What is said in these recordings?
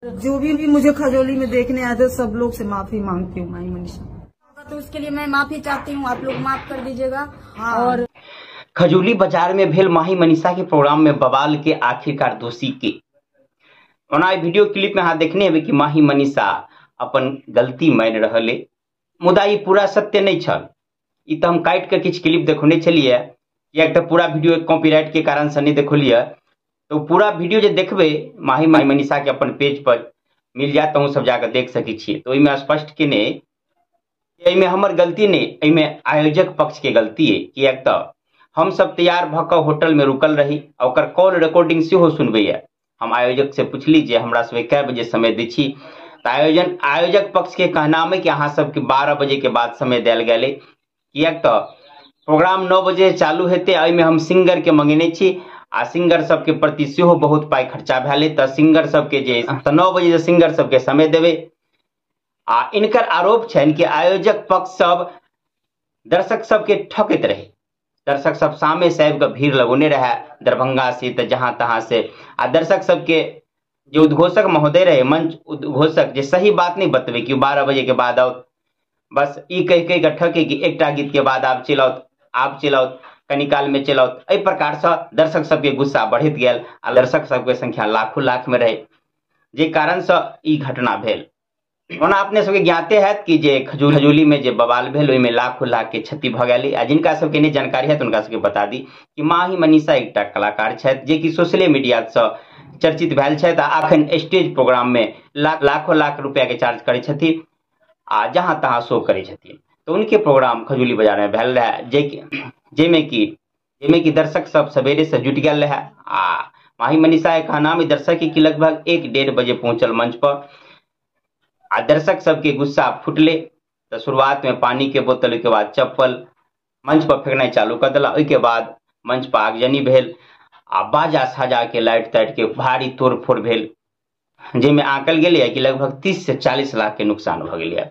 जो भी मुझे खजौली में देखने आए थे सब लोग से माफी मांगती हूँ माही मनीषा, तो उसके लिए मैं माफी चाहती हूँ, आप लोग माफ कर दीजिएगा। हाँ। और खजौली बाजार में भेल माही मनीषा के प्रोग्राम में बवाल के आखिरकार दोषी के। ओना एहि वीडियो क्लिप में अहाँ देखने हेबै कि माही मनीषा अपन गलती मानि रहल अइ, मुदा ई पूरा सत्य नहि छल। ई तऽ हम काटि कऽ किछु क्लिप देखौने छलियै, किएक तऽ पूरा वीडियो कॉपीराइट के कारण से नहि देखौलियै। तऽ पूरा वीडियो जे देखबै माही मनीषा के अपन पेज पर मिल जायत, अहूँ सब जाकऽ देख सकै छियै। तऽ ओहिमे स्पष्ट केने एहिमे हमर गलती नहि, एहिमे आयोजक पक्ष के गलती अइ, किएक तऽ हमसब तैयार भऽ कऽ होटल में रुकल रही आ ओकर कॉल रिकॉर्डिंग सेहो सुनबैया। हम आयोजक से पुछली जे हमरा सबके कए बजे समय दै छी, तऽ आयोजक पक्ष के कहनाम अइ कि अहाँ सबके 12 बजे के बाद समय देल गेल अइ, किएक तऽ प्रोग्राम 9 बजे चालू हेतै। एहिमे हम सिंगर के मंगेने छी आ सिंगर सबके प्रति सेहो बहुत पाइ खर्चा भेल अइ, तऽ सिंगर सबके जे तऽ 9 बजे सिंगर सबके समय देबै। आ इनकर आरोप छनि कि आयोजक पक्ष सब दर्शक सबके ठकैत रहे, दर्शक सब सामे से आबि कऽ भीड़ लगौने रहे दरभंगा से तऽ जहाँ तहाँ से, आ दर्शक सबके जे उद्घोषक महोदय रहे मंच उद्घोषक जे सही बात नहीं बतबे कि 12 बजे के बाद आओ, बस ई कहि कहि कऽ ठके कि एकटा गीत के बाद आब चलि आओत, आब चलि आओत, कनी काल में चलि आओत। एहि प्रकार से दर्शक सबके गुस्सा बढ़ैत गेल आ दर्शक सबके संख्या लाखों लाख में रहे, जे कारण से ई घटना भेल। ओना अपने सबके ज्ञाते हैत कि जे खजौली में जे बवाल भेल ओहिमे लाखों लाख के क्षति भऽ गेलै। आ जिनका सबके नहि जानकारी हैत हुनका सबके बता दी कि माही मनीषा एकटा कलाकार छथि जे कि सोशले मीडिया सँ चर्चित भेल छथि आ अखन स्टेज प्रोग्राम में लाखों लाख रुपया के चार्ज करै छथिन आ जहाँ तहाँ शो करै छथिन। तऽ उनके प्रोग्राम खजौली बाजार में भेल रहै, जाहिमे कि दर्शक सब सवेरे से जुटि गेल रहै। आ माही मनीषा के कहनाम दर्शक कि लगभग 1-1.5 बजे पहुंचल मंच पर आ दर्शक सबके गुस्सा फुटले तऽ शुरुआत में पानी के बोतल, ओहिके बाद चप्पल मंच पर फेंकनाइ चालू कऽ देलक। ओहिके बाद मंच पर आगजनी भेल आ बाजा साजा के लाइट ताइट के भारी तोड़फोड़ भेल, जाहिमे आंकल गेलैए कि लगभग 30 से 40 लाख के नुकसान भऽ गेलैए।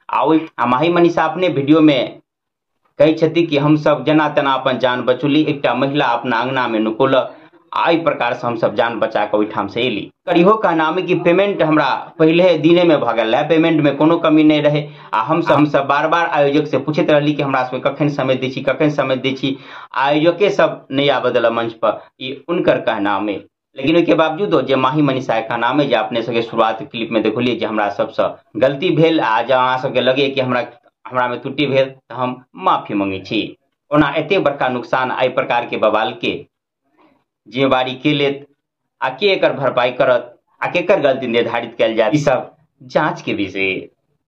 आ ओहि माही मनीषा अपने वीडियो में कहै छथि कि हमसब जेना तेना अपन जान बचौली, एकटा महिला अपना अंगना में नुकौलक आ एहि प्रकार से हमसब जान बचा कऽ ओहिठाम से एली। इहो कहनाम कि पेमेंट हमरा पहिले दिने में भऽ गेल रहै, पेमेंट में कोनो कमी नहि रहे। आ हमसब बार बार आयोजक से पूछैत रहली कि हमरा सबके कखन समय दै छी, कखन समय दै छी, आयोजके सब नहि आबऽ देलक मंच पर, ई हुनकर कहनाम अइ। लेकिन ओहिके बावजूदो जे माही मनीषा के कहनाम अइ जे अपने सबके शुरुआत क्लिप में देखलियै जे हमरा सबसँ गलती भेल आ जँ अहाँ सबके लगैए कि हमरा में त्रुटि भेल तऽ हम माफी मंगै छी। ओना एते बड़का नुकसान एहि प्रकार के बवाल के जिम्मेवारी के लेत आ के एकर भरपाई करत आ केकर गलती निर्धारित कयल जायत, ई सब जांच के विषय।